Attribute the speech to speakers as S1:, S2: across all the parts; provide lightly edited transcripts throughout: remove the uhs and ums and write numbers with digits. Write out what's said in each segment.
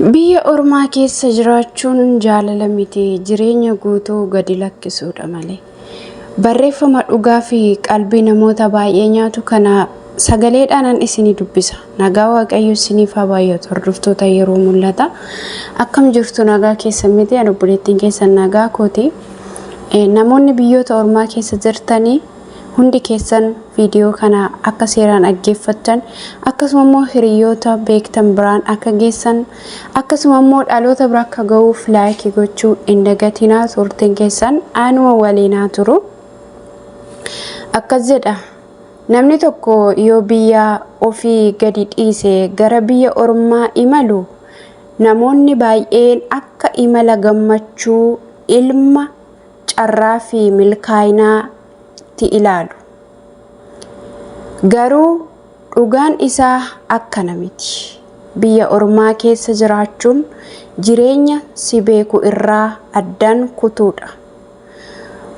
S1: Biyya ormaa keessa jiraachuun jaalala miti jireenya guutuu gadi lakkisuudha malee. Barreeffama dhugaa fi qalbii namoota baay'ee nyaatu kana sagaleedhaanan isinii dubbisa. Nagaa Waaqayyo isiniif haa baay'atu hordoftoota yeroo mul'ata. Akkam jirtu nagaa keessan miti ani obboleettiin keessan nagaa kooti. Namoonni biyyoota ormaa keessa jirtanii Hundi keessan viidiyoo kana akka seeraan dhaggeeffattan akkasuma immoo hiriyoota beektan biraan akka geessan akkasuma immoo dhaloota bira akka ga'uuf laayikii gochuu hin dagatinaa turtiin keessan anuma waliin haa turu. Akkas jedha namni tokko yoo biyya ofii gadi dhiise gara biyya ormaa imalu namoonni baay'een akka imala gammachuu ilma carraa fi milkaa'inaa tti ilaalu. Garuu dhugaan isaa akkana miti. Biyya ormaa keessa jiraachuun jireenya si beeku irraa addaan kutuudha.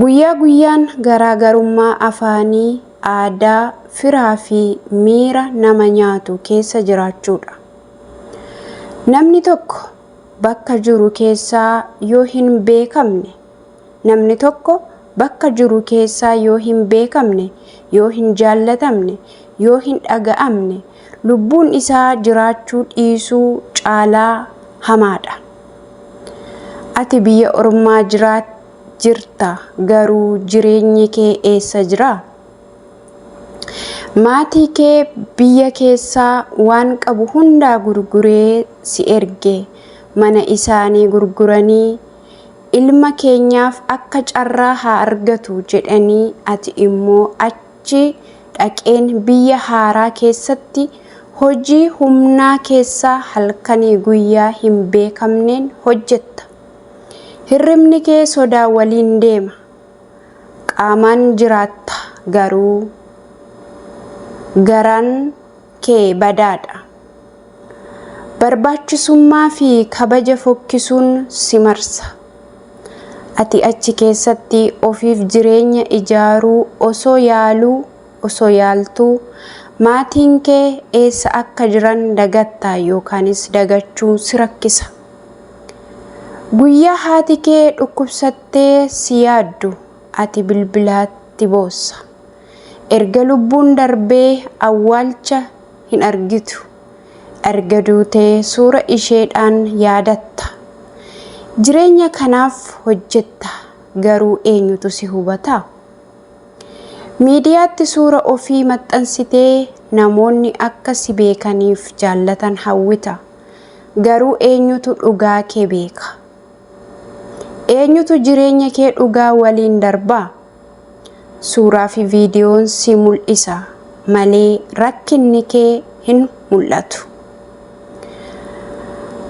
S1: Guyyaa guyyaan garaagarummaa afaanii, aadaa, firaa fi miira nama nyaatu keessa jiraachuudha. Namni tokko bakka jiru keessaa yoo hin beekamne Namni tokko bakka jiru keessaa yoo hin beekamne, yoo hin jaallatamne, yoo hin dhaga'amne, lubbuun isaa jiraachuu dhiisuu caalaa hamaadha. Ati biyya ormaa jirta garuu jireenyi kee eessa jira? Maatii kee biyya keessaa waan qabu hundaa gurguree si erge. Mana isaanii gurguranii ilma keenyaaf akka carraa haa argatu jedhanii ati immoo achi dhaqeen biyya haaraa keessatti hojii humnaa keessa halkanii guyyaa hin beekamneen hojjetta. Hirribni kee sodaa waliin deema. Qaamaan jiraatta garuu garaan kee badaadha. Barbaachisummaa fi kabaja fokkisuun si marsa. Ati achi keessatti ofiif jireenya ijaaruu osoo yaaluu osoo yaaltuu maatiin kee eessa akka jiran dagatta yookaanis dagachuun si rakkisa. Guyyaa haati kee dhukkubsattee si yaaddu ati bilbilaatti boossa. Erga lubbuun darbee awwaalcha hin argitu. Erga duutee suura isheedhaan yaadatta. Jireenya kanaaf hojjetta garuu eenyutu si hubata? Miidiyaatti suura ofii maxxansitee namoonni akka si beekaniif jaallatan hawwita. Garuu eenyutu dhugaa kee beeka? Eenyutu jireenya kee dhugaa waliin darba? Suuraa fi viidiyoon si mul'isa malee rakkinni kee hin mul'atu.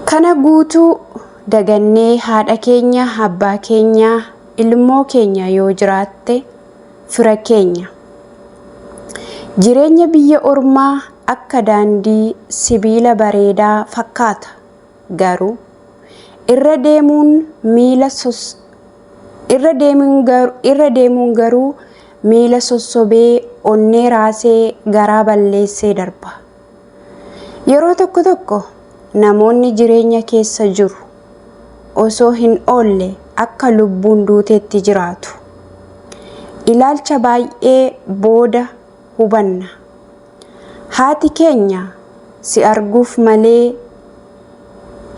S1: Kana guutuu dagannee haadha keenya, abbaa keenya, ilmoo keenya yoo jiraatte fira keenya. Jireenya biyya ormaa akka daandii sibiila bareedaa fakkaata. Garuu irra deemuun miila sos irra deemuun garuu irra deemuun garuu miila sossobee onnee raasee garaa balleessee darba. Yeroo tokko tokko namoonni jireenya keessa jiru osoo hin oolle akka lubbuun duuteetti jiraatu. Ilaalcha baay'ee booda hubanna. Haati keenya si arguuf malee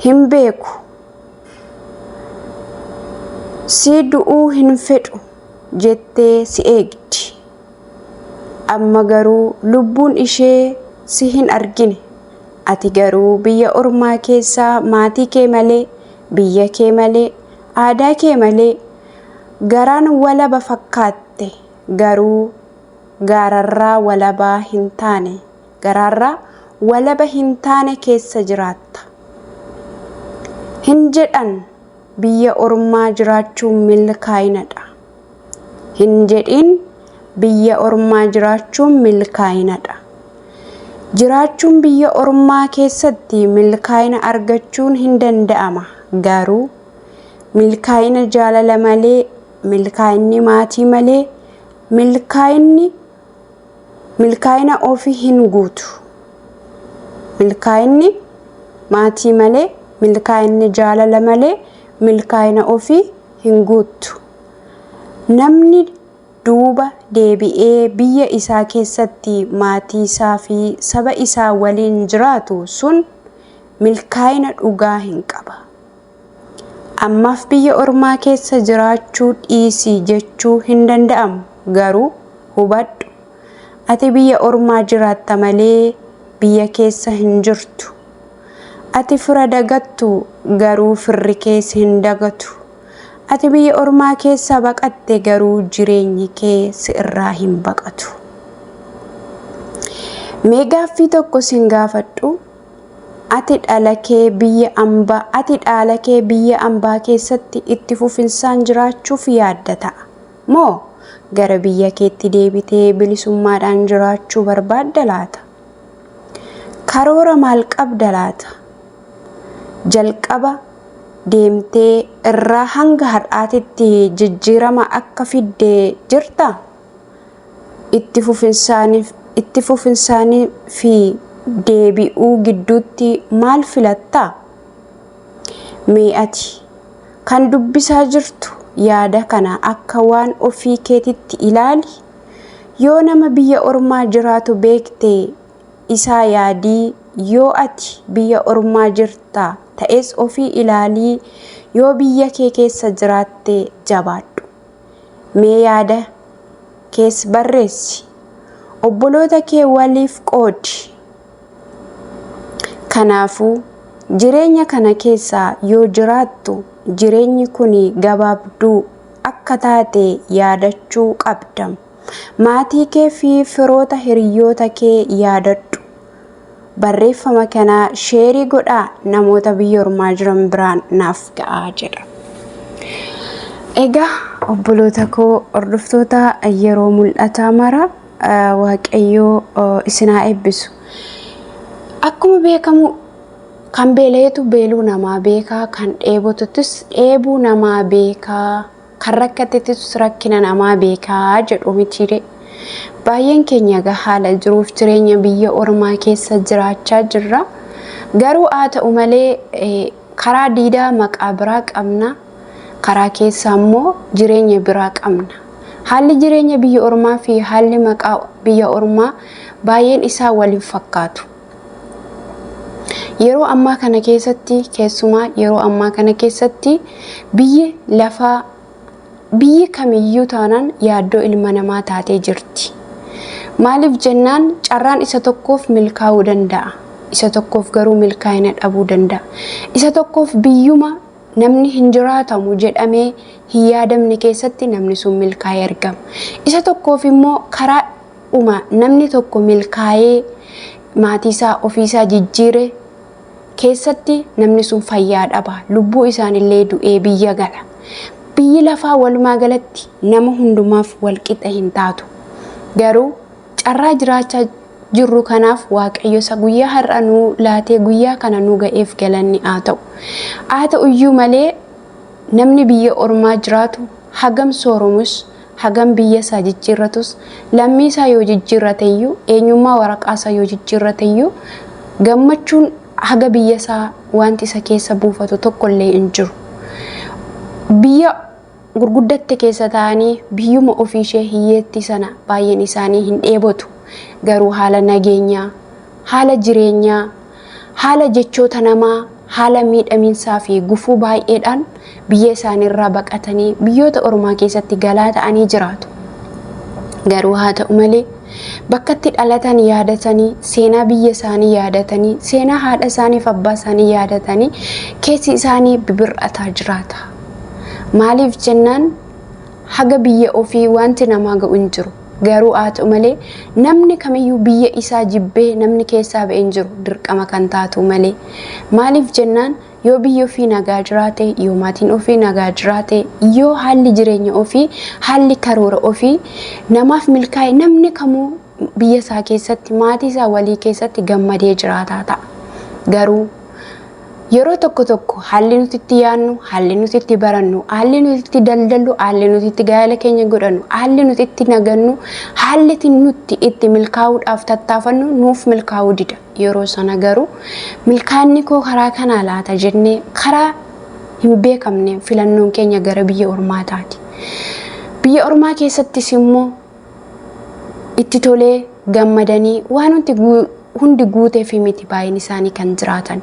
S1: hin beeku. Si du'uu hin fedhu jettee si eegdi. Amma garuu lubbuun ishee si hin argine. Ati garuu biyya ormaa keessaa maatii kee malee, biyya kee malee, aadaa kee malee garaan walaba fakkaatte garuu gaararraa walabaa hin taane garaarraa walaba hin taane keessa jiraatta. Hin jedhan biyya ormaa jiraachuun milkaa'inadha. Hin jedhin biyya ormaa jiraachuun milkaa'inadha. Jiraachuun biyya ormaa keessatti milkaa'ina argachuun hin danda'ama. Garuu milkaa'ina jaalala malee, milkaa'inni maatii malee, milkaa'inni milkaa'ina ofii hin guutu. Milkaa'inni maatii malee, Milkaa'inni jaalala malee milkaa'ina ofii hin guuttu. Namni duuba deebi'ee biyya isaa keessatti maatii isaa fi saba isaa waliin jiraatu sun milkaa'ina dhugaa hin qaba. Ammaaf biyya ormaa keessa jiraachuu dhiisii jechuu hin danda'amu. Garuu hubadhu, ati biyya ormaa jiraatta malee biyya keessa hin jirtu. Ati fira dagattu, garuu firri kees hin dagatu. Ati biyya ormaa keessa baqatte, garuu jireenyi kee si irraa hin baqatu. Mee gaaffii tokko sin gaafadhu. Ati dhala kee biyya ambaa ati dhaala kee biyya ambaa keessatti itti fufinsaan jiraachuuf yaadda ta'a moo gara biyya keetti deebitee bilisummaadhaan jiraachuu barbaadda laata? Karoora maal qabda laata? Jalqaba deemtee irraa hanga har'aatitti jijjiirama akka fidde jirtaa? Itti fufinsaanii fi deebi'uu gidduutti maal filattaa? Mee ati kan dubbisaa jirtu yaada kana akka waan ofii keetitti ilaali. Yoo nama biyya ormaa jiraatu beekte isaa yaadii, yoo ati biyya ormaa jirta ta'es ofii ilaalii, yoo biyya kee keessa jiraatte jabaadhu. Mee yaada kees barreessi. Obboloota kee waliif qoodi. Kanaafuu jireenya kana keessa yoo jiraattu jireenyi kun gabaabduu akka taate yaadachuu qabda. Maatii kee fi firoota hiriyoota kee yaadadhu. Barreeffama kana sheerii godhaa, namoota biyya ormaa jiran biraan naaf ga'aa jedha. Egaa obboloota koo, hordoftoota yeroo mul'ataa mara, Waaqayyoo isin haa eebbisu. Akkuma beekamu, kan beela'etu beeluu namaa beekaa, kan dheebotuttis dheebuu namaa beekaa, kan rakkatettis rakkina namaa beekaa jedhu mitiire. Baay'een keenya egaa haala jiruuf jireenya biyya ormaa keessa jiraachaa jirra. Garuu haa ta'u malee, karaa diidaa maqaa biraa qabna. Karaa keessaa immoo jireenya biraa qabna. Haalli jireenya biyya ormaa fi haalli maqaa biyya ormaa baay'een isaa waliin fakkaatu. Yeroo ammaa kana keessatti, keessumaa yeroo ammaa kana keessatti, biyyi lafaa biyyi kamiyyuu taanaan yaaddoo ilma namaa taatee jirti. Maaliif jennaan, carraan isa tokkoof milkaa'uu danda'a. Isa tokkoof garuu milkaa'ina dhabuu danda'a. Isa tokkoof biyyuma namni hin jiraatamu jedhamee hin yaadamne keessatti namni sun milkaa'ee argama. Isa tokkoof immoo karaa dhuma namni tokko milkaa'ee maatii isaa, ofiisaa jijjiire keessatti namni sun fayyaa dhaba. Lubbuu isaanillee du'ee biyya gala. Biyyi lafaa walumaa galatti nama hundumaaf walqixa hin taatu. Garuu carraa jiraachaa jirru kanaaf Waaqayyo isa guyyaa har'a nuu laatee guyyaa kana nu ga'eef galanni haa ta'u. Haa ta'u iyyuu malee, namni biyya ormaa jiraatu hagam sooromus, hagam biyya isaa jijjiirratus, lammii isaa yoo jijjiirrate iyyuu, eenyummaa waraqaa isaa yoo jijjiirrate iyyuu, gammachuun haga biyya isaa wanti isa keessa buufatu tokkollee hin jiru. Biyya gurguddatte keessa ta'anii biyyuma ofii ishee hiyyeetti sana baay'een isaanii hin dheebotu. Garuu haala nageenyaa, haala jireenyaa, haala jechoota namaa, haala miidhaminsaa fi gufuu baay'eedhaan biyya isaaniirraa baqatanii biyyoota ormaa keessatti galaa ta'anii jiraatu. Garuu haa ta'u malee, bakka itti dhalatan yaadatanii, seenaa biyya isaanii yaadatanii, seenaa haadha isaanii fi abbaa isaanii yaadatanii keessi isaanii bibir'ataa jiraata. Maaliif jennaan, haga biyya ofii wanti namaa ga'u hin jiru. Garuu haa ta'u malee, namni kamiyyuu biyya isaa jibbee namni keessaa ba'e hin jiru, dirqama kan taatu malee. Maaliif jennaan, yoo biyyi ofii nagaa jiraate, yoo maatiin ofii nagaa jiraate, yoo haalli jireenya ofii, haalli karoora ofii namaaf milkaa'e, namni kamuu biyya isaa keessatti maatii isaa walii keessatti gammadee jiraataa ta'a. Garuu yeroo tokko tokko haalli nuti itti yaadnu, haalli nuti itti barannu, haalli nuti itti daldallu, haalli nuti itti gaa'ela keenya godhannu, haalli nuti itti nagannu, haalli nuti itti milkaa'uudhaaf tattaafannu nuuf milkaa'uu dida. Yeroo sana garuu milkaa'inni koo karaa kanaa laata jennee karaa hin beekamne filannoon keenya gara biyya ormaa taati. Biyya ormaa keessattis immoo itti tolee gammadanii waan hundi hundi guuteefi miti baay'een isaanii kan jiraatan.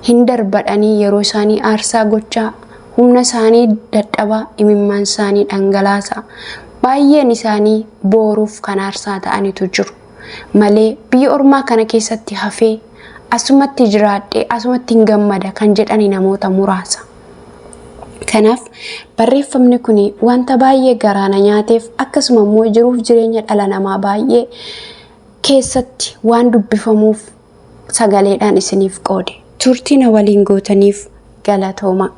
S1: Hin darbadhanii yeroo isaanii aarsaa gochaa humna isaanii dadhabaa imimmaan isaanii dhangalaasaa baay'een isaanii booruuf kan aarsaa ta'anitu jiru. Malee biyya ormaa kana keessatti hafee asumatti jiraadhee asumatti hin gammada kan jedhani namoota muraasa. Kanaaf barreeffamni kun wanta baay'ee garaa na nyaateef akkasuma immoo jiruuf jireenya dhala namaa baay'ee keessatti waan dubbifamuuf sagaleedhaan isiniif qoode. Turtii na waliin gootaniif galatooma.